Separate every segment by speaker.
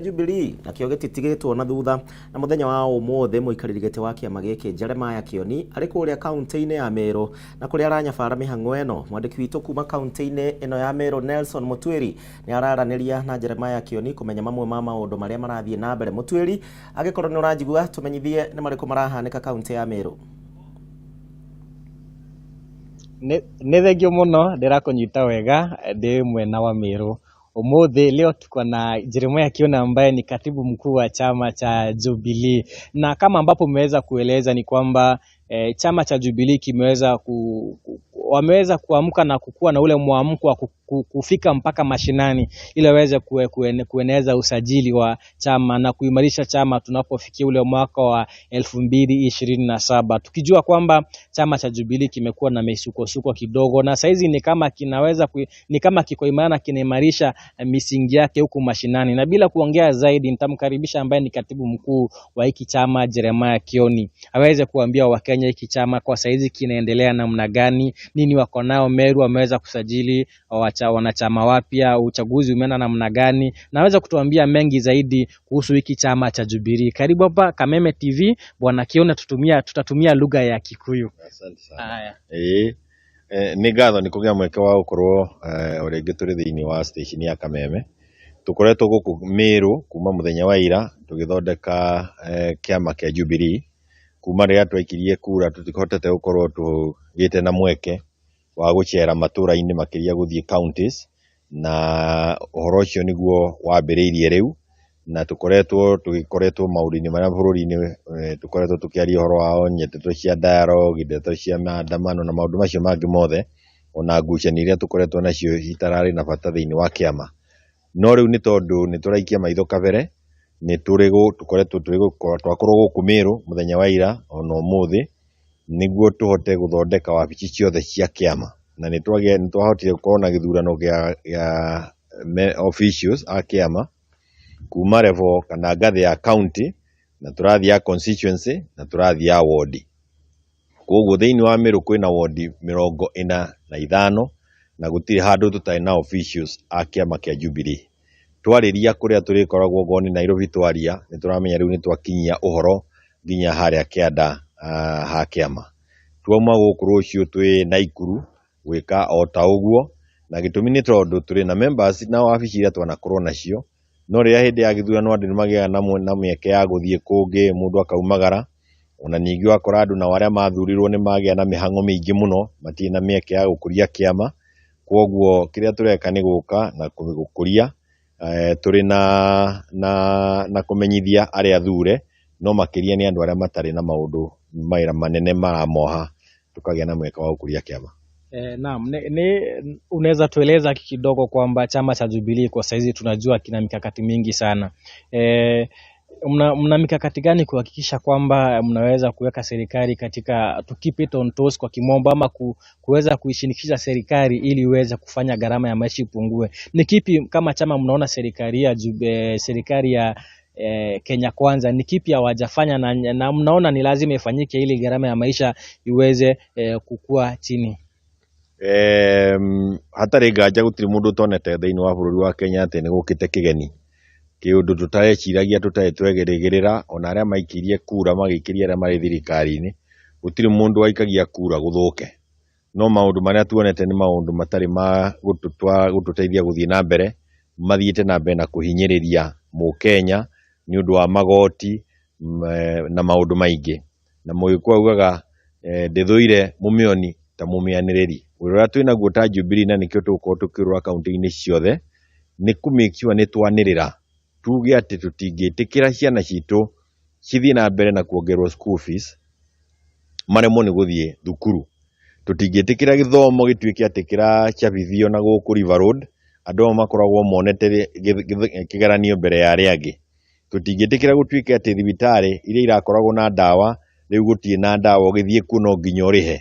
Speaker 1: Jubilee nakĩo gĩtitigĩtwo na thutha na mũthenya wa ũmũthĩ mũikarĩri gĩtĩ wa kĩama gĩkĩ Jeremiah Kioni arĩ kũrĩa kaunti-inĩ ya Meru na kũrĩa aranyabara mĩhang'o ĩno. Mwandĩki witũ kuma kaunti-inĩ ĩno ya Meru Nelson Mutwiri nĩ araranĩria na Jeremiah Kioni kũmenya mamwe ma maũndũ marĩa marathiĩ na mbere. Mutwiri, angĩkorwo nĩ ũranjigua, tũmenyithie nĩ marĩkũ marahanĩka kaunti ya Meru.
Speaker 2: Nĩ thengio mũno, ndĩrakũnyita wega ndĩ mwena wa Meru. Ũmũthĩ leo tuko na Jeremiah Kioni ambaye ni katibu mkuu wa chama cha Jubilee, na kama ambapo umeweza kueleza ni kwamba chama cha Jubilee kimeweza ku, ku, wameweza kuamka na kukua na ule mwamko wa kufika mpaka mashinani ili waweze kueneza usajili wa chama na kuimarisha chama tunapofikia ule mwaka wa 2027, tukijua kwamba chama cha Jubilee kimekuwa na misukosuko kidogo na saizi ni kama kinaweza ku, ni kama kiko imara na kinaimarisha misingi yake huku mashinani. Na bila kuongea zaidi, nitamkaribisha ambaye ni katibu mkuu wa hiki chama Jeremiah Kioni aweze kuambia Wakenya hiki chama kwa saizi kinaendelea namna gani, nini wako nao Meru, wameweza kusajili wanachama wapya, uchaguzi umeenda namna gani, na aweze kutuambia mengi zaidi kuhusu hiki chama cha Jubilee. Karibu hapa Kameme TV, Bwana Kioni, tutatumia lugha ya Kikuyu.
Speaker 3: Asante sana. Haya. Ĩĩ, nĩ ngatho nĩ kũgĩa mweke wa gũkorwo o rĩngĩ tũrĩ thĩinĩ wa station ya Kameme. Tũkoretwo gũkũ Meru kuma mũthenya wa ira tũgĩthondeka kĩama kĩa Jubilee. Kuma rĩrĩa twaikirie kura tũtihotete gũkorwo tũgĩte na mweke wa gũcera matũra-inĩ, makĩria gũthiĩ counties, na ũhoro ũcio nĩguo wambĩrĩirie rĩu, na tũkoretwo tũgĩkoretwo maũndũ-inĩ marĩa bũrũri-inĩ, tũkoretwo tũkĩaria ũhoro wa ndeto cia dialogue, ndeto cia maandamano na maũndũ macio mangĩ mothe, ona ngucanio iria tũkoretwo nacio itararĩ na bata thĩinĩ wa kĩama. No rĩu nĩ tondũ nĩ tũraikia maitho kabere, nĩ tũrĩ tũkoretwo tũrĩ twakorwo gũkũ Meru mũthenya wa ira ona ũmũthĩ nĩguo tũhote gũthondeka wabici ciothe cia kĩama, na nĩ twahotire gũkorwo na gĩthurano gĩa officials a kĩama kuma level kana ngathĩ ya county, na tũrathiĩ ya constituency, na tũrathiĩ ya ward. Koguo thĩinĩ wa Meru kwĩna ward 45 na gũtirĩ handũ tũtarĩ na officials a kĩama kĩa Jubilee. Twarĩria kũrĩa tũrĩkoragwo, okorwo nĩ Nairobi twaria, nĩ tũramenya rĩu nĩ twakinyia ũhoro nginya harĩa kĩanda ha kĩama. Twauma gũkũ, rũciũ twĩ Naikuru gwĩka o ta ũguo, na gĩtũmi nĩ tondũ tũrĩ na members na wabici iria twanakorwo nacio, no rĩrĩa hĩndĩ ya gĩthurano andũ nĩ magĩaga na mĩeke ya gũthiĩ kũngĩ, mũndũ akaumagara. Ona ningĩ ũgakora andũ nao arĩa mathurirwo nĩ magĩa na mĩhang'o mĩingĩ mũno, matirĩ na mĩeke ya gũkũria kĩama. Koguo kĩrĩa tũreka nĩ gũka na gũkũria, tũrĩ na kũmenyithia arĩa athure, no makĩria nĩ andũ arĩa matarĩ na maũndũ mawĩra manene maramoha, tũkagĩa na mweke wa gũkũria kĩama.
Speaker 2: Naam, ni unaweza tueleza kidogo kwamba chama cha Jubilee kwa saizi tunajua kina mikakati mingi sana. Mna mikakati gani kuhakikisha kwamba mnaweza kuweka serikali katika, to keep it on toes kwa kimombo, ama kuweza kuishinikiza serikali ili iweze kufanya gharama ya maisha ipungue? Ni kipi kama chama mnaona serikali ya Kenya Kwanza ni kipi hawajafanya na mnaona ni lazima ifanyike ili gharama ya maisha iweze kukua chini?
Speaker 3: Hatarĩ nganja gũtirĩ mũndũ ũtonete thĩinĩ wa bũrũri wa Kenya atĩ nĩ gũkĩte kĩgeni kĩũndũ tũtareciragia, tũtarĩ twegĩrĩgĩrĩra. Ona arĩa maikĩrie kura magĩikĩria arĩa marĩ thirikari-inĩ, gũtirĩ mũndũ waikagia kura gũthũke, no maũndũ marĩa tuonete nĩ maũndũ matarĩ ma gũtũteithia gũthiĩ na mbere, mathiĩte na mbere na kũhinyĩrĩria mũkenya nĩ ũndũ wa magoti na maũndũ maingĩ. Na Mũgĩkũyũ augaga, ndĩthũire mũmĩoni ta mũmĩanĩrĩri. Wĩra ũrĩa twĩnaguo ta Jubilee, na nĩkĩo tũgũkorwo tũkĩũrũra kaunti-inĩ ciothe, nĩ kũ make sure nĩ twanĩrĩra tuge atĩ tũtingĩtĩkĩra ciana citũ cithiĩ na mbere na kuongererwo school fees maremwo nĩ gũthiĩ thukuru. Tũtingĩtĩkĩra gĩthomo gĩtuĩke atĩ kĩracabithio na gũkũ River Road, andũ amwe makoragwo monete kĩgeranio mbere ya arĩa angĩ. Tũtingĩtĩkĩra gũtuĩke atĩ thibitarĩ iria irakoragwo na ndawa rĩu gũtirĩ na ndawa, ũgĩthiĩ kuo no nginya ũrĩhe.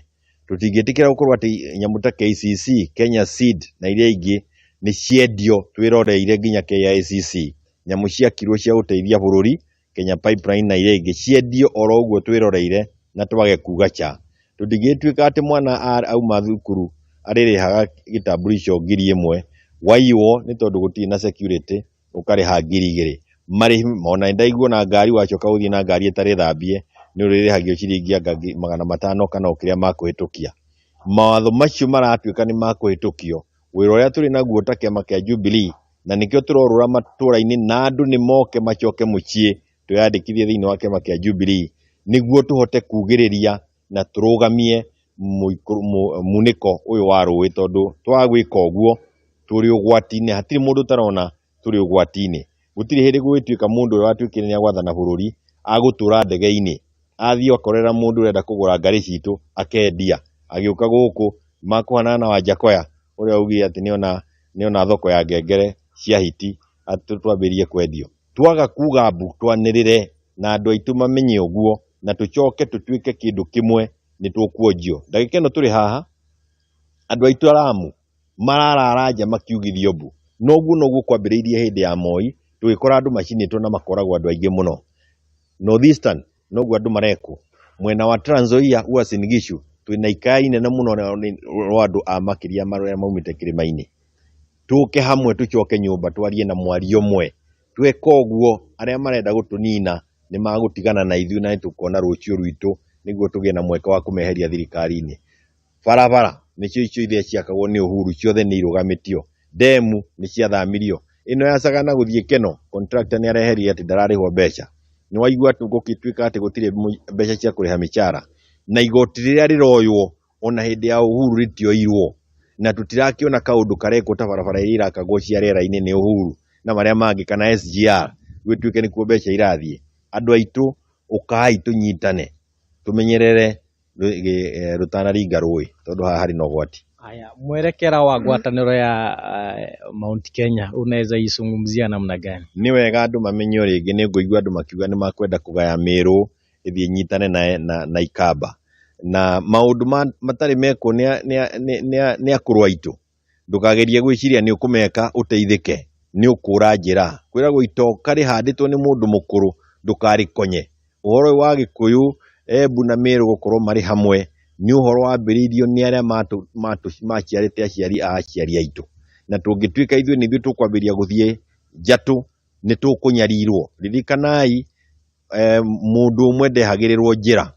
Speaker 3: Tũtingĩtĩkĩra gũkorwo atĩ nyamũ ta KCC, Kenya Seed na iria ingĩ nĩ ciendio twĩroreire, nginya KICC, nyamũ ciakirwo cia gũteithia bũrũri, Kenya Pipeline na iria ingĩ, ciendio oro ũguo twĩroreire na twage kuga cha. Tũtingĩtuĩka atĩ mwana auma thukuru arĩrĩhaga gĩtamburisho 1000, waiywo nĩ tondũ gũtirĩ na security ũkarĩha 2000. Marĩhi ona ndaigua na ngari wacoka gũthiĩ na ngari ĩtarĩ thambie nĩ ũrĩrĩhagio ciringi anga 500 kana o kĩrĩa makũhĩtũkia. Mawatho macio maratuĩka nĩ makũhĩtũkio, wĩra ũrĩa tũrĩ naguo ta kĩama kĩa Jubilee, na nĩkĩo tũrorũra matũra-inĩ na andũ nĩ moke macoke mũciĩ twĩyandĩkithie thĩinĩ wa kĩama kĩa Jubilee nĩguo tũhote kugĩrĩria na tũrũgamie munĩko ũyũ wa rũĩ, tondũ twaga gwĩka ũguo tũrĩ ũgwati-inĩ. Hatirĩ mũndũ ũtarona tũrĩ ũgwati-inĩ. Gũtirĩ hĩndĩ gũgĩtuĩka mũndũ ũrĩa watuĩkire nĩ agwathana bũrũri agũtũra ndege-inĩ, athiĩ akorera mũndũ ũrenda kũgũra ngari citũ akendia, agĩũka gũkũ makũhanana na Wanjakoya ũrĩa augire atĩ nĩona thoko ya ngengere cia hiti atĩ twambĩrĩrie kwendio. Twaga kuga mbu twanĩrĩre na andũ aitũ mamenye ũguo na tũcoke tũtuĩke kĩndũ kĩmwe nĩ tũkuonjio. Ndagĩka ĩno tũrĩ haha andũ aitũ Aramu mararara nja makiugithio mbu. Noguo noguo kwambĩrĩirie hĩndĩ ya Moi, tũgĩkora andũ macinĩtwo na makoragwo andũ aingĩ mũno. North Eastern noguo andũ marekwo. Mwena wa Trans Nzoia, Uasin Gishu twĩna ikaya inene mũno rwa andũ a makĩria marĩa maumĩte kĩrĩma-inĩ. Tũke hamwe tũcoke nyũmba twarie na mwario ũmwe. Tweka ũguo arĩa marenda gũtũnina nĩ magũtigana na ithuĩ na nĩ tũkuona rũciũ rwitũ nĩguo tũgĩe na mweke wa kũmeheria thirikari-inĩ. Barabara nĩcio icio iria ciakagwo nĩ Uhuru ciothe nĩ irũgamĩtio. Ndemu nĩ ciathamirio. Ĩno ya Sagana gũthiĩ Keno, contractor nĩ areherire atĩ ndararĩhwo mbeca. Nĩ waigua gũgĩtuĩka atĩ gũtirĩ mbeca cia kũrĩha mĩcara. Na igoti rĩrĩa rĩroywo ona hĩndĩ ya Uhuru rĩtioirwo. Na tũtirakĩona kaũndũ karekwo ta barabara iria irakagwo cia rĩera-inĩ nĩ Uhuru na marĩa mangĩ kana SGR gwĩtuĩke nĩkuo mbeca irathiĩ. Andũ aitũ ũkai tũnyitane tũmenyerere rũtanaringa rũĩ tondũ haha harĩ na ũgwati.
Speaker 2: Haya, mwerekera wa ngwatanĩro ya Mount Kenya unaweza izungumzia namna gani?
Speaker 3: Nĩ wega andũ mamenye o rĩngĩ, nĩ ngũigua andũ makiuga nĩ makwenda kũgaya Mĩrũ ĩthiĩ ĩnyitane na Ikamba. Na maũndũ matarĩ mekwo nĩ akũrũ aitũ. Ndũkagerie gwĩciria nĩ ũkũmeka ũteithĩke, nĩ ũkũra njĩra. Kwĩragwo itoka rĩhandĩtwo nĩ mũndũ mũkũrũ ndũkarĩkonye. Ũhoro ũyũ wa Gĩkũyũ, Embu na Mĩrũ gũkorwo marĩ hamwe nĩ ũhoro wambĩrĩirio nĩ arĩa maciarĩte aciari a aciari aitũ. Na tũngĩtuĩka ithuĩ nĩ ithuĩ tũkwambĩrĩria gũthiĩ njatũ nĩ tũkũnyarirwo. Ririkanai mũndũ ũmwe ndehagĩrĩrwo njĩra.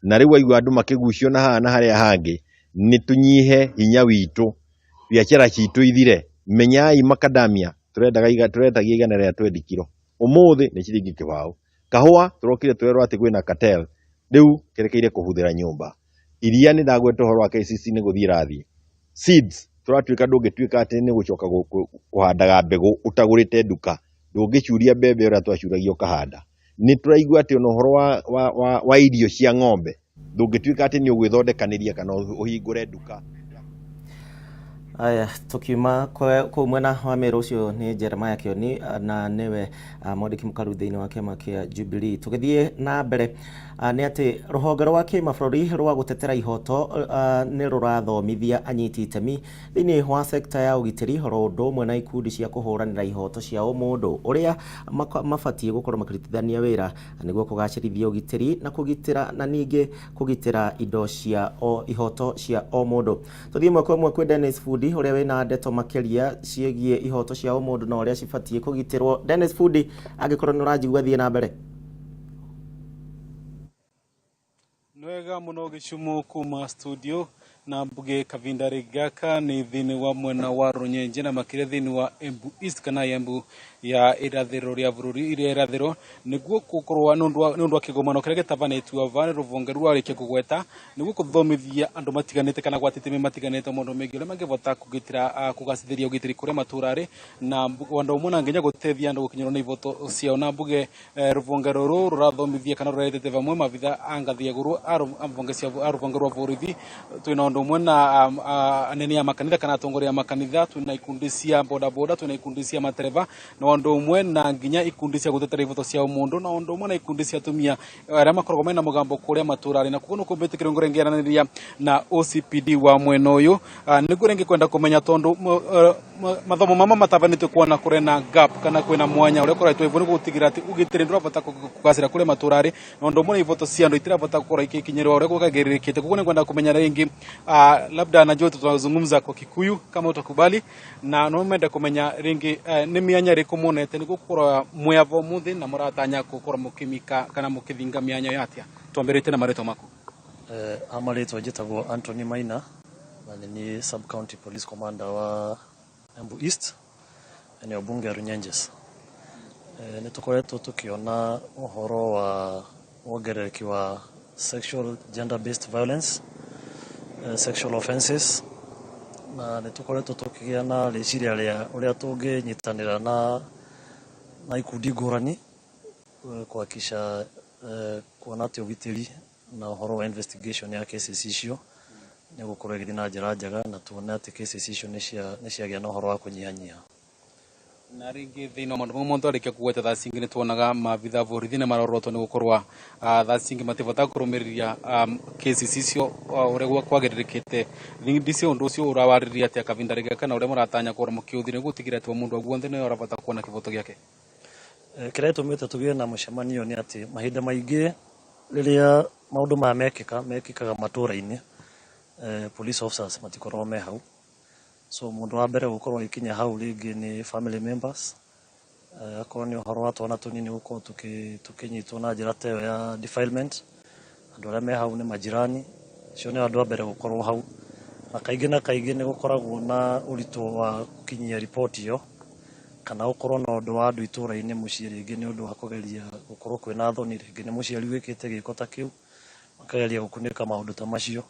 Speaker 3: Na rĩu waigua andũ makĩgucio na haha na harĩa hangĩ, nĩ tũnyihe hinya witũ, biacara citũ ithire. Menyai makadamia tũretagia 120 kiro, ũmũthĩ nĩ ciringi 20. Kahũa tũrokire twerwo atĩ kwĩna cartel, rĩu kĩrekeire kũhuthĩra nyũmba. Iria nĩ ndagweta ũhoro wa KCC nĩ gũthiĩ ĩrathiĩ. Seeds tũratuĩka ndũngĩtuĩka atĩ nĩ gũcoka kũhandaga mbegũ ũtagũrĩte nduka, ndũngĩcuria mbembe ũrĩa twacuragia ũkahanda. Nĩ tũraigua atĩ ona ũhoro wa irio cia ng'ombe ndũngĩtuĩka atĩ nĩ ũgwĩthondekanĩria kana ũhingũre nduka.
Speaker 1: Aya, tukiuma kũu mwena wa Meru ũcio nĩ Jeremiah Kioni na nĩwe mwandĩki mũkaru thĩinĩ wa kĩama kĩa Jubilee. Tũgĩthiĩ na mbere nĩ atĩ rũhonge rwa kĩmabũrũri rwa gũtetera ihoto nĩ rũrathomithia anyiti itemi thĩinĩ wa sekta ya ũgitĩri oro ũndũ ũmwe na ikundi cia kũhũranĩra ihoto cia ũmũndũ ũrĩa mabatiĩ gũkorwo makĩrutithania wĩra nĩguo kũgacĩrithia ũgitĩri na kũgitĩra na ningĩ kũgitĩra indo cia ihoto cia o mũndũ. Tũthiĩ ĩmwe kwa ĩmwe kwĩ Dennis Fundi ũrĩa wĩna ndeto makĩria ciĩgiĩ ihoto cia ũmũndũ na ũrĩa cibatiĩ kũgitĩrwo. Dennis Fundi, angĩkorwo nĩ ũranjigua thiĩ na mbere.
Speaker 4: Nwega muno Gĩcumu kuma studio na mbuge kavinda gaka ni thini wa mwena wa Runyenje na makiria thini wa Embu East kana Embu ya irathiro ria bururi iria irathiro niguo gukorwo nundu wa kigomano kiria gitabanitio ava ni ruvonge rwarikia kugweta niguo kuthomithia andu matiganite kana gwatitimi matiganite maundu mengi uria mangivota kugitira kugacithiria ugitiri kuria maturari na wandu umwe na nginya gutethia andu gukinyirwo ni ivoto ciao na mbuge ruvonge ruru rurathomithia kana ruraetete vamwe mavitha a ngathi ya iguru a ruvonge rwa borithi twina undu umwe na anene a makanitha kana atongoria a makanitha twina ikundi cia bodaboda twina ikundi cia matereba na undu umwe na nginya ikundi cia gutetera ivoto cia umundu na undu umwe na ikundi cia atumia aria makoragwo mena mugambo kuria maturari na koguo nukumbitikire ngore ngiaraniria na OCPD wa mwena uyu niguo ringi kwenda kumenya tondu mathomo mama matabanĩtio kuona kure na gap kana kwina mwanya uria koretwo ivo niguo gutigira ati ugitiri ndurabata kugacira kuria maturari na undu umwe na ivoto cia andu itirabata gukorwo ikikinyirwo uria gwakagĩrĩrĩkĩte. Koguo nĩngwenda kumenya ringi labda najua tutazungumza kwa Kikuyu kama utakubali na no mende kumenya ringi ni mianya iriku Muonete nĩ gũkorwo mwĩ ava ũmũthĩ na mũratanya gũkorwo mũkĩmika kana mũkĩthinga mĩanya yo atĩa? Twambĩrĩte na marĩtwa maku.
Speaker 5: Amarĩtwa njĩtagwo Anthony Maina na nĩ niĩ sub county police commander wa Embu East, eneo bunge ya Runyenjes. Nĩ tũkoretwo tũkĩona ũhoro wa wongerereki wa sexual gender based violence, sexual offences, na nĩ tũkoretwo tũkĩgĩa na rĩciria rĩa ũrĩa tũngĩnyitanĩra na ikundi ngũrani kuhakikisha kuona atĩ ũgitĩri na ũhoro wa investigation ya cases icio nĩ gũkorwo ĩgĩthiĩ na njĩra njega, na tuone atĩ cases icio nĩ ciagĩa na ũhoro wa kũnyihanyiha.
Speaker 4: Na rĩngĩ thĩinĩ wa maũndũ mau monthe arĩkia kũgweta, thaa cingĩ nĩ tuonaga maabitha borithi nĩ marorotwo nĩ gũkorwo thaa cingĩ matibota kũrũmĩrĩria cases icio ũrĩa kwagĩrĩrĩkĩte. Ndici ũndũ ũcio ũrawarĩrĩria atĩa kavinda rĩngĩ, kana ũrĩa mũratanya gũkorwo mũkĩũthire gũtigĩrĩra atĩ o mũndũ guothe nĩwe ũrabata kuona kĩboto gĩake?
Speaker 5: Kĩrĩa gĩtũmĩte tũgĩe na mũcemanio nĩ atĩ mahinda maingĩ rĩrĩa maũndũ maya mekĩka, mekĩkaga matũra-inĩ, police officers matikoragwo me hau, so mũndũ wa mbere gũkorwo agĩkinya hau rĩngĩ nĩ family members. Akorwo nĩ ũhoro wa twana tũnini gũkorwo tũkĩnyitwo na njĩra ta ĩyo ya defilement, andũ arĩa me hau nĩ majirani, acio nĩ andũ a mbere gũkorwo hau, na kaingĩ na kaingĩ nĩ gũkoragwo na ũritũ wa gũkinyia riboti ĩyo, kana gũkorwo na ũndũ wa andũ itũra-inĩ mũciĩ, rĩngĩ nĩ ũndũ wa kũgeria gũkorwo kwĩna thoni, rĩngĩ nĩ mũciari wĩkĩte gĩko ta kĩu, makageria gũkunĩka maũndũ ta macio,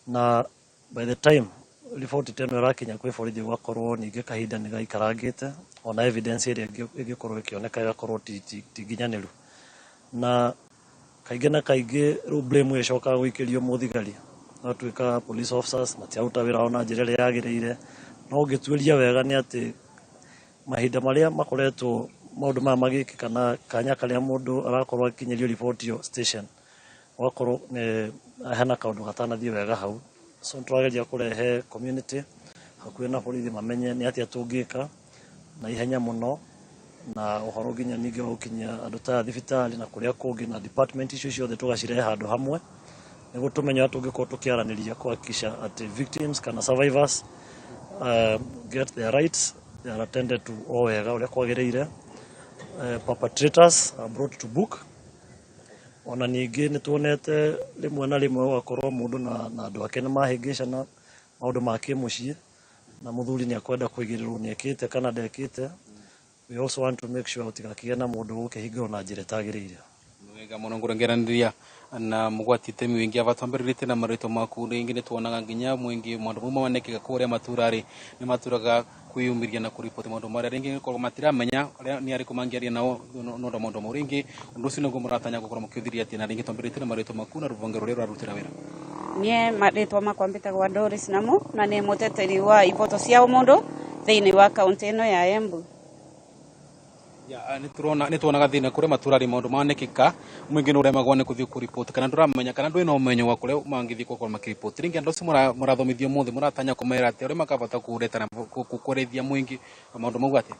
Speaker 5: na by the time riboti ta ĩno ĩrakinya kwĩ borithi, gũgakorwo ningĩ kahinda nĩ gaikarangĩte, ona evidence ĩrĩa ĩngĩkorwo ĩkĩoneka ĩgakorwo ti nginyanĩru, na kaingĩ na kaingĩ rĩu blame ĩcokaga gũikĩrio mũthigari, gatuĩka police officers matiraruta wĩra wao na njĩra ĩrĩa yagĩrĩire. No ũngĩtuĩria wega nĩ atĩ mahinda marĩa makoretwo maũndũ maya magĩkĩka na kanya karĩa mũndũ arakorwo akinyĩrio riboti ĩyo station, ũgakorwo hena kaũndũ gatanathiĩ wega hau. So tũrageria kũrehe community hakuhĩ na borithi, mamenye nĩ atĩa tũngĩka na ihenya mũno, na ũhoro nginya ningĩ wa gũkinyia andũ ta aya thibitarĩ na kũrĩa kũngĩ, na department icio ciothe tũgacirehe handũ hamwe nĩguo tũmenye ũrĩa tũngĩkorwo tũkĩaranĩria kuhakikisha atĩ victims kana survivors get their rights, they are attended to o wega ũrĩa kwagĩrĩire, perpetrators are brought to book. Ona ningĩ nĩ tuonete rĩmwe na rĩmwe gũgakorwo mũndũ na andũ ake nĩ mahĩngĩcana maũndũ ma kĩmũciĩ, na mũthuri nĩ akwenda kũigĩrĩrwo nĩ ekĩte kana ndekĩte. We also want to make sure gũtigakĩgĩe na mũndũ ũgũkĩhingĩrwo na njĩra ĩtagĩrĩire.
Speaker 4: Wega mũno, ngũrengeranĩria na mũgwati temi wingi ava. Twambĩrĩrĩte na marĩtwa maku. Rĩngĩ nĩ tuonaga nginya mwingi maũndũ mau manekĩka kũrĩa matura-rĩ, nĩ maturaga kwĩyumĩria na kũriboti maũndũ marĩa rĩngĩ korwo matiramenya ũrĩa nĩ arĩkũ mangĩaria nao nĩ ũndũ wa maũndũ mau. Rĩngĩ ũndũ ũcio nĩguo mũratanya gũkorwo mũkĩũthiria atĩa? Na rĩngĩ twambĩrĩrĩte na marĩtwa maku na rũhonge rũrĩa rũrarutĩra wĩra.
Speaker 6: Nie marĩtwa makwa mbĩtagwo Doris Namu, na nĩ mũteteri wa iboto cia ũmũndũ thĩinĩ wa kaunti ĩno ya Embu.
Speaker 4: Ya, nĩ tuonaga thĩna kũrĩa matura-rĩ, maũndũ manekĩka, mũingĩ nĩ ũremagwo nĩ gũthiĩ kũriboti, kana ndũramenya kana ndwĩ na ũmenyo wa kũrĩa mangĩthiĩ gũkorwo makĩriboti. Rĩngĩ andũ acio mũrathomithio ũmũthĩ, mũratanya kũmera atĩa ũrĩa makabata kũreta na kũrĩthia mũingĩ maũndũ mau atĩa?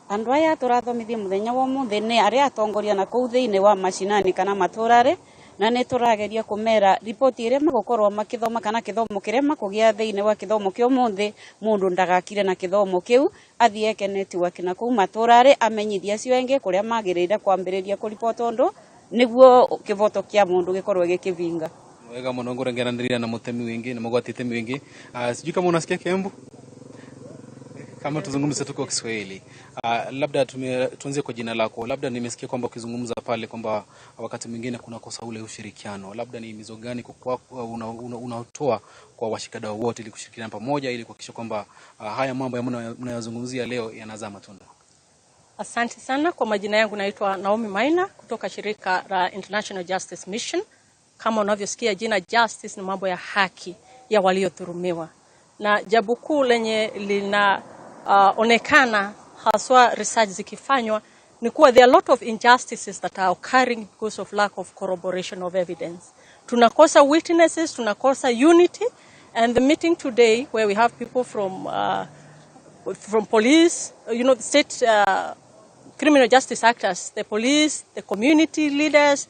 Speaker 6: Andũ aya tũrathomithia mũthenya wa ũmũthĩ nĩ arĩa atongoria na kũu thĩinĩ wa macinani kana matũra-rĩ, na nĩ tũrageria kũmera riboti ĩrĩa magũkorwo makĩthoma kana kĩthomo kĩrĩa makũgĩa thĩinĩ wa kĩthomo kĩa ũmũthĩ, mũndũ ndagakire na kĩthomo kĩu, athiĩ eke network na kũu matũra-rĩ, amenyithie acio angĩ kũrĩa magĩrĩire kwambĩrĩria kũribota ũndũ nĩguo kĩboto kĩa mũndũ gĩkorwo gĩkĩvinga.
Speaker 4: Wega mũno, ngũrengeranĩria na mũtemi wingi na mũgwati temi wingi. Sijui kama unasikia Kiembu, kama tuzungumze tu kwa Kiswahili. Labda tuanzie kwa jina lako. Labda nimesikia kwamba ukizungumza pale kwamba wakati mwingine kuna kosa ule ushirikiano. Labda ni himizo gani unaotoa kwa washikadau wote ili kushirikiana pamoja ili kuhakikisha kwamba haya mambo mnayozungumzia leo yanazaa matunda?
Speaker 7: Asante sana. Kwa majina yangu naitwa Naomi Maina kutoka shirika la International Justice Mission. Kama unavyosikia jina justice, ni mambo ya haki ya waliodhulumiwa, na jambo kuu lenye linaonekana haswa research zikifanywa ni kuwa there are a lot of injustices that are occurring because of lack of corroboration of evidence. Tunakosa witnesses, tunakosa unity, and the meeting today where we have people from police, the state criminal justice actors, the police, the community leaders,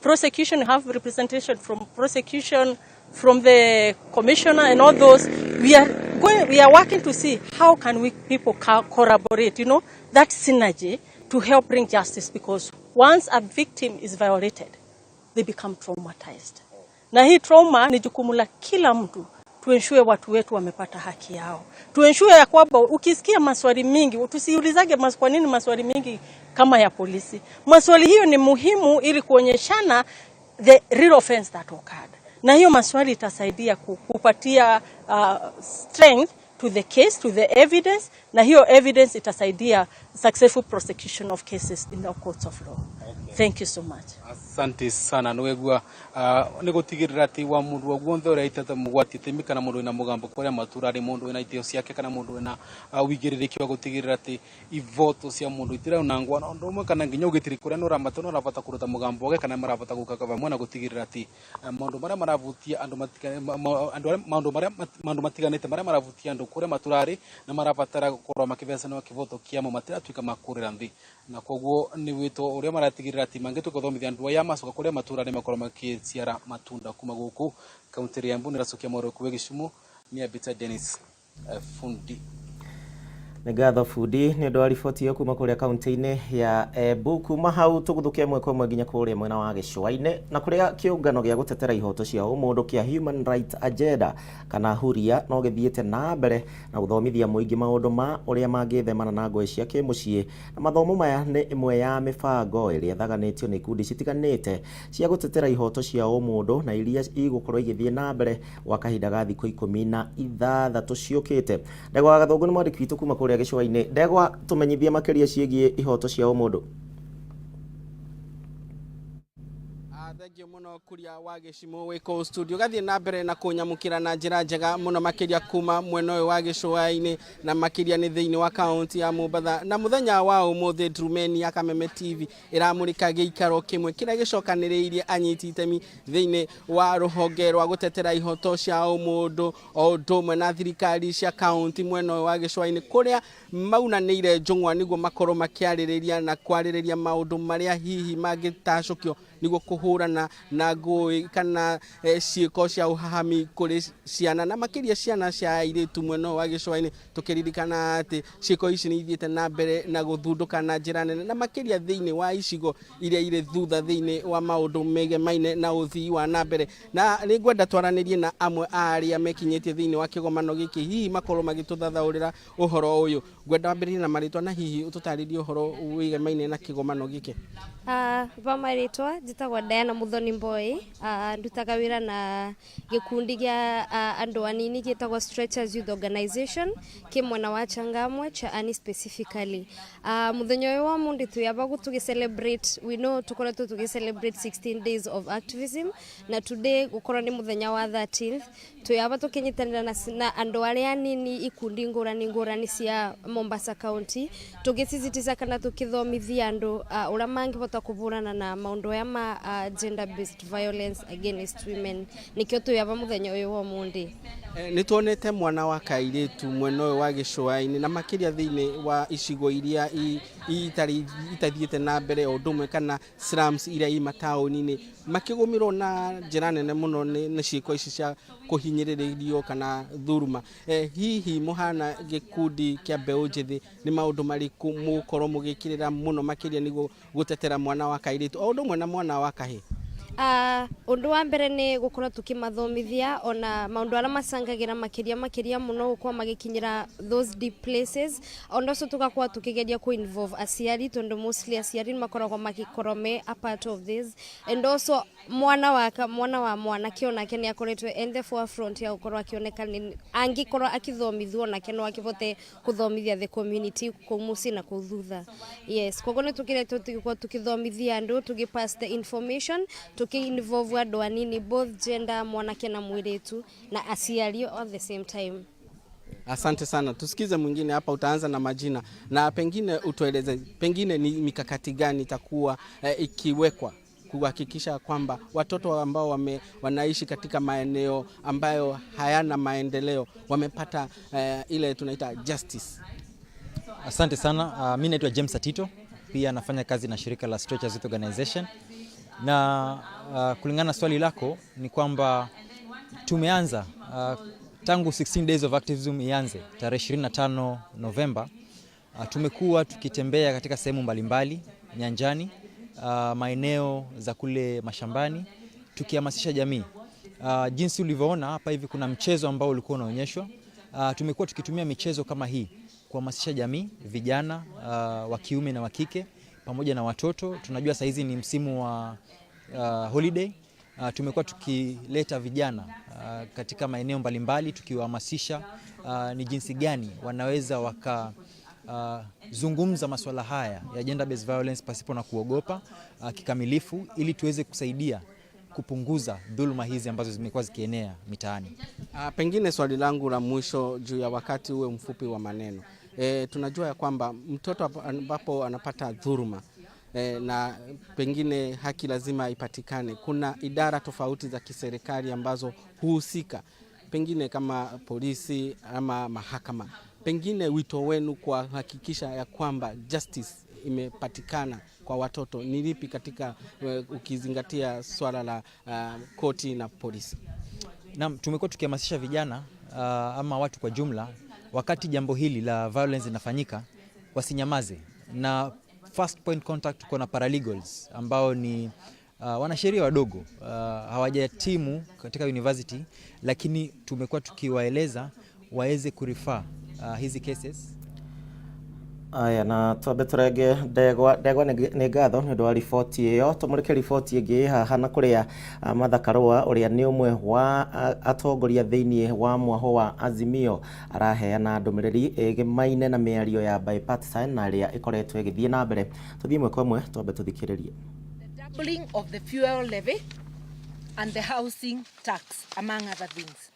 Speaker 7: prosecution, have representation from prosecution, from the commissioner and all those. We are working to see how can we people collaborate, that synergy to help bring justice, because once a victim is violated, they become traumatized. Na hii trauma ni jukumu la kila mtu tuensure watu wetu wamepata haki yao. Tuensure ya kwamba ukisikia maswali mingi, tusiulizage kwa nini maswali mingi kama ya polisi. Maswali hiyo ni muhimu ili kuonyeshana the real offense that occurred. Na hiyo maswali itasaidia kupatia strength to the case, to the evidence, na hiyo evidence itasaidia successful prosecution of cases in the courts of law. Okay. Thank you so much.
Speaker 4: Asante sana. Nĩwegua nĩ gũtigĩrĩra atĩ wa mũndũ o guothe ũrĩa itete mũgwati itemi kana mũndũ wĩna mũgambo kũrĩa matura arĩ mũndũ wĩna itĩo ciake kana mũndũ wĩna ũigĩrĩrĩki wa gũtigĩrĩra atĩ ivoto cia mũndũ itiraunangwo na ũndũ ũmwe kana nginya ũgitĩri kũrĩa nĩ ũramata nĩ ũrabata kũruta mũgambo wake kana marabata gũka vamwe na gũtigĩrĩra atĩ maũndũ marĩa maravutia andũ andũ maũndũ marĩa maũndũ matiganĩte marĩa maravutia andũ kũrĩa maturarĩ na marabatara gũkorwo makĩbecanwo kĩvoto kĩamo matiratuĩka makũrĩra nthĩ, na koguo nĩ wĩto ũrĩa maratigĩrĩra atĩ mangĩtuĩka gũthomithia andũ aya macoka kũrĩa matura nĩ makorwo makĩciara matunda. Kuma gũkũ kaunti ya Embu nĩracokia mwaro kuwe Gĩcumu nĩ Abita Dennis Fundi.
Speaker 1: Nĩ ngatho Bundi nĩ ũndũ wa riboti ĩyo kuma kũrĩa kaunti-inĩ ya Embu. Kuma hau tũgũthũkia ĩmwe kwa ĩmwe nginya kũrĩa mwena wa gĩcũa-inĩ na kũrĩa kĩũngano gĩa gũtetera ihoto cia ũmũndũ kĩa Human Rights Agenda kana Huria no gĩthiĩte na mbere na gũthomithia mũingĩ maũndũ ma ũrĩa mangĩthemana na ngũĩ cia kĩmũciĩ, na mathomo maya nĩ ĩmwe ya mĩbango ĩrĩa ĩthaganĩtio nĩ ikundi citiganĩte cia gũtetera ihoto cia ũmũndũ na iria igũkorwo igĩthiĩ na mbere gwa kahinda ga thikũ 16 ciũkĩte. Ndegwa wa Gathũngũ nĩ mwandĩki witũ kuma kũrĩa gĩcũa-inĩ. Ndegwa, tũmenyithie makĩria ciĩgiĩ ihoto cia ũmũndũ.
Speaker 8: Thengio muno Kuria wa Gĩcimũ wĩ kũu studio gathiĩ na mbere na kũnyamũkĩra na njĩra njega mũno makĩria kuma mwena ũyũ wa gĩcũa-inĩ na makĩria nĩ thĩinĩ wa kaunti ya Mombatha. Na mũthenya wa ũmũthĩ Ndrumeni ya Kameme TV ĩramũrĩka gĩikaro kĩmwe kĩrĩa gĩcokanĩrĩirie anyiti itemi thĩinĩ wa rũhonge rwa gũtetera ihoto cia ũmũndũ o ũndũ ũmwe na thirikari cia kaunti mwena ũyũ wa gĩcũa-inĩ, kũrĩa maunanĩire njũng'wa nĩguo makorwo makĩarĩrĩria na kwarĩrĩria maũndũ marĩa hihi mangĩtacũkio nĩguo kũhũrana na ngũĩ kana ciĩko cia ũhahami kũrĩ ciana na makĩria ciana cia airĩtu mwena ũyũ wa gĩcũa-inĩ, tũkĩririkana atĩ ciĩko ici nĩ ithiĩte na mbere na gũthundũka na njĩra nene na makĩria thĩinĩ wa icigo iria irĩ thutha thĩinĩ wa maũndũ megemaine na ũthii wa na mbere. Na nĩ ngwenda twaranĩrie na amwe a arĩa mekinyĩtie thĩinĩ wa kĩgomano gĩkĩ, hihi makorwo magĩtũthathaũrĩra ũhoro ũyũ. Ngwenda wambĩrĩrie na marĩtwa na hihi ũtũtarĩrie ũhoro wĩgemaine na kĩgomano gĩkĩ.
Speaker 9: Va marĩtwa njĩtagwo Diana Muthoni Mboi. Ndutaga wĩra na gĩkundi gĩa andũ anini gĩtagwo Stretchers Youth Organization kĩ mwena wa Changamwe cha ani specifically. Mũthenya ũyũ wa Mũndĩ twĩ tũgĩ celebrate, we know tũkoretwo tũgĩ celebrate 16 days of activism, na today gũkorwo nĩ mũthenya wa 13th twĩ aba tũkĩnyitanĩra na andũ arĩa anini ikundi ngũrani ngũrani cia Mombasa County, tũgĩsisitiza kana tũkĩthomithia andũ ũrĩa mangĩhota kũhũrana na maũndũ aya ma gender based violence against women. Nĩkĩo twĩ aba mũthenya ũyũ wa ũmũthĩ.
Speaker 8: Nĩ tuonete mwana wa kairĩtu mwena ũyũ wa gĩcũa-inĩ na makĩria thĩinĩ wa icigo iria itarĩ itathiĩte na mbere o ũndũ ũmwe kana slums iria i mataũni-inĩ makĩgũmĩrwo na njĩra nene mũno nĩ ciĩko ici cia kũhinyĩrĩrio kana dhuruma. Hihi mũhana gĩkundi kĩa mbeũ njĩthĩ nĩ maũndũ marĩkũ mũgũkorwo mũgĩkĩrĩra mũno makĩria nĩguo gũtetera mwana wa kairĩtu o ũndũ ũmwe na mwana wa kahĩĩ?
Speaker 9: Ũndũ wa mbere nĩ gũkorwo tũkĩmathomithia ona maũndũ arĩa macangagĩra makĩria makĩria mũno gũkorwo magĩkinyĩra those deep places. Ona ũcio tũgakorwo tũkĩgeria kũ involve aciari, tondũ mostly aciari nĩ makoragwo magĩkorwo me a part of this, and also mwana wa mwana wa mwanake onake nĩ akoretwo in the forefront ya gũkorwo akĩoneka angĩkorwo akĩthomithio onake no akĩhote kũthomithia the community kũu mũciĩ na kũu thutha. Yes, koguo nĩ tũkoretwo tũgĩkorwo tũkĩthomithia andũ, tũgĩ pass the information, tũkĩ involve andũ anini both gender, mwanake na mwĩrĩtu, na aciari at the same time.
Speaker 8: Asante sana. Tusikize mwingine hapa, utaanza na majina na pengine utueleze pengine ni mikakati gani itakuwa ikiwekwa kuhakikisha kwamba watoto ambao wanaishi katika maeneo ambayo hayana maendeleo wamepata ile tunaita justice.
Speaker 10: Asante sana. Mi naitwa James Atito, pia nafanya kazi na shirika la Stretchers Youth Organization. Na kulingana na swali lako ni kwamba tumeanza Tangu 16 Days of Activism ianze tarehe 25 Novemba, tumekuwa tukitembea katika sehemu mbalimbali nyanjani, maeneo za kule mashambani, tukihamasisha jamii. Jinsi ulivyoona hapa hivi kuna mchezo ambao ulikuwa unaonyeshwa. Tumekuwa tukitumia michezo kama hii kuhamasisha jamii, vijana wa kiume na wa kike pamoja na watoto. Tunajua saa hizi ni msimu wa holiday. Tumekuwa tukileta vijana katika maeneo mbalimbali tukiwahamasisha ni jinsi gani wanaweza waka zungumza masuala haya ya gender based violence pasipo na kuogopa kikamilifu, ili tuweze kusaidia kupunguza dhuluma hizi ambazo zimekuwa zikienea mitaani.
Speaker 8: Pengine swali langu la mwisho juu ya wakati uwe mfupi wa maneno. Tunajua ya kwamba mtoto ambapo anapata dhuluma na pengine haki lazima ipatikane, kuna idara tofauti za kiserikali ambazo huhusika, pengine kama polisi ama mahakama. Pengine wito wenu kwa kuhakikisha ya kwamba justice imepatikana kwa watoto ni lipi katika ukizingatia swala la koti na polisi?
Speaker 10: Naam, tumekuwa tukihamasisha vijana ama watu kwa jumla, wakati jambo hili la violence linafanyika wasinyamaze, na first point contact tuko na paralegals ambao ni wanasheria wadogo, hawajahitimu katika university, lakini tumekuwa tukiwaeleza waweze kurefer hizi cases.
Speaker 1: Aya, na twambe tũrenge ndegwa. Ndegwa, nĩ ngatho nĩ ũndũ wa riboti ĩyo. Tũmũrĩke riboti ĩngĩ haha na kũrĩa Martha Karũa ũrĩa nĩ ũmwe wa atongoria thĩinĩ wa mwaho wa Azimio araheana ndũmĩrĩri ĩgĩmaine na mĩario ya bipartisan na ĩrĩa ĩkoretwo ĩgĩthiĩ na mbere. Tũthiĩ ĩmwe kwa ĩmwe, twambe tũthikĩrĩrie.
Speaker 11: Doubling of the fuel levy and the housing tax, among other things.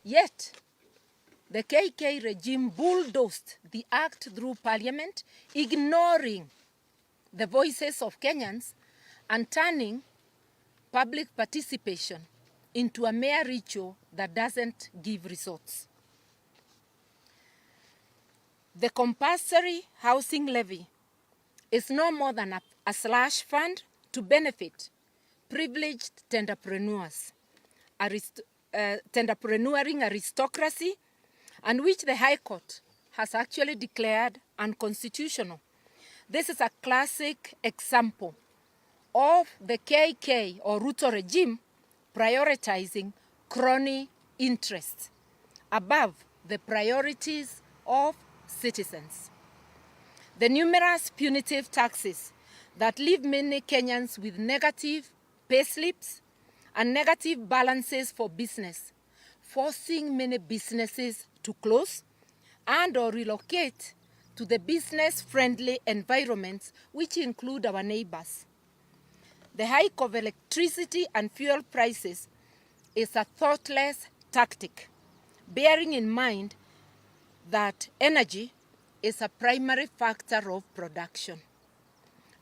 Speaker 11: Yet, the KK regime bulldozed the act through parliament, ignoring the voices of Kenyans and turning public participation into a mere ritual that doesn't give results. The compulsory housing levy is no more than a slush fund to benefit privileged tenderpreneurs, tenderpreneuring aristocracy, and which the High Court has actually declared unconstitutional. This is a classic example of the KK or Ruto regime prioritizing crony interests above the priorities of citizens. The numerous punitive taxes that leave many Kenyans with negative pay slips and negative balances for business, forcing many businesses to close and or relocate to the business-friendly environments, which include our neighbors. The hike of electricity and fuel prices is a thoughtless tactic, bearing in mind that energy is a primary factor of production,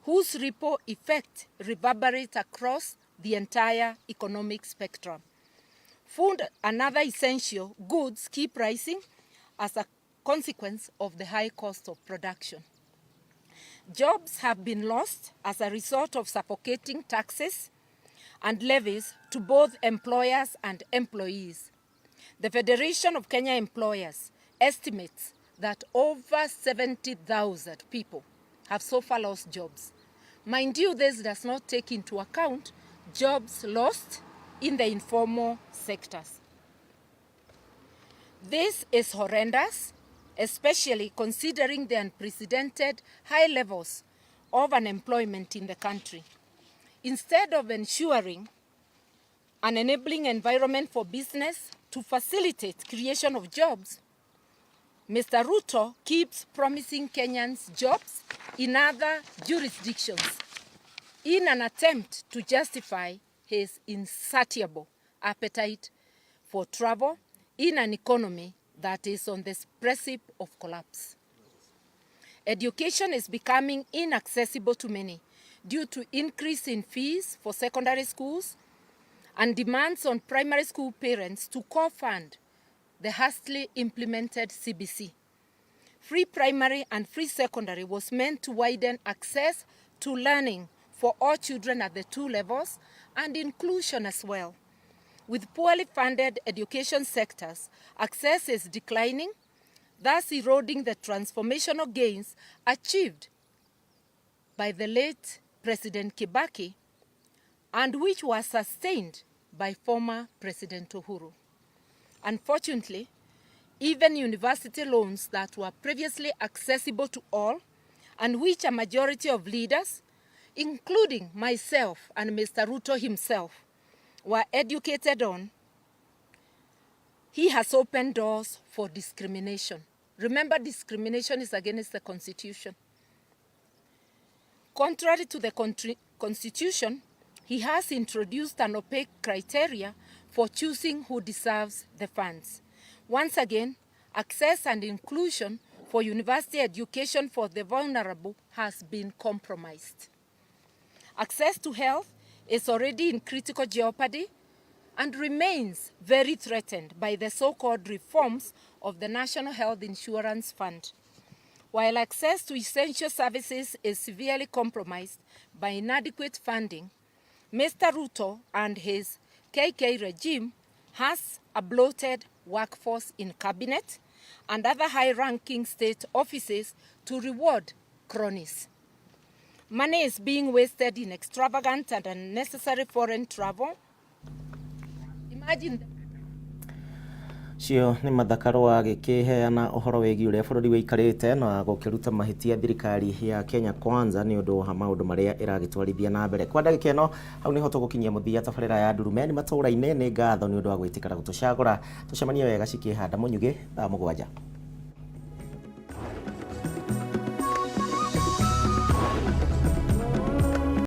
Speaker 11: whose ripple effect reverberates across the entire economic spectrum. Food and other essential goods keep rising as a consequence of the high cost of production. Jobs have been lost as a result of suffocating taxes and levies to both employers and employees. The Federation of Kenya Employers estimates that over 70,000 people have so far lost jobs. Mind you, this does not take into account jobs lost in the informal sectors. This is horrendous, especially considering the unprecedented high levels of unemployment in the country. Instead of ensuring an enabling environment for business to facilitate creation of jobs, Mr. Ruto keeps promising Kenyans jobs in other jurisdictions in an attempt to justify his insatiable appetite for travel in an economy that is on the precipice of collapse. Education is becoming inaccessible to many due to increase in fees for secondary schools and demands on primary school parents to co-fund the hastily implemented CBC. Free primary and free secondary was meant to widen access to learning for all children at the two levels and inclusion as well. With poorly funded education sectors, access is declining, thus eroding the transformational gains achieved by the late President Kibaki and which was sustained by former President Uhuru. Unfortunately, even university loans that were previously accessible to all and which a majority of leaders, including myself and Mr. Ruto himself, were educated on, he has opened doors for discrimination. Remember, discrimination is against the Constitution. Contrary to the Constitution, he has introduced an opaque criteria for choosing who deserves the funds. Once again, access and inclusion for university education for the vulnerable has been compromised. Access to health is already in critical jeopardy and remains very threatened by the so-called reforms of the National Health Insurance Fund. While access to essential services is severely compromised by inadequate funding, Mr. Ruto and his KK regime has a bloated workforce in cabinet and other high-ranking state offices to reward cronies. Money is being wasted in extravagant and unnecessary foreign travel. Imagine
Speaker 1: Cio nĩ Martha Karua agĩkĩheana ũhoro wĩgiĩ ũrĩa bũrũri wĩikarĩte na gũkĩruta mahĩtia thirikari ya Kenya Kwanza nĩ ũndũ wa maũndũ marĩa ĩragĩtwarithia na mbere. Kwa ndagĩka ĩno hau nĩho tũgũkinyia mũthia tabarĩra ya Ndurumeni matũũra-inĩ. Nĩ ngatho nĩ ũndũ wa gwĩtĩkĩra gũtũcagũra. Tũcemanie wega cikĩhanda mũnyugĩ thaa 7.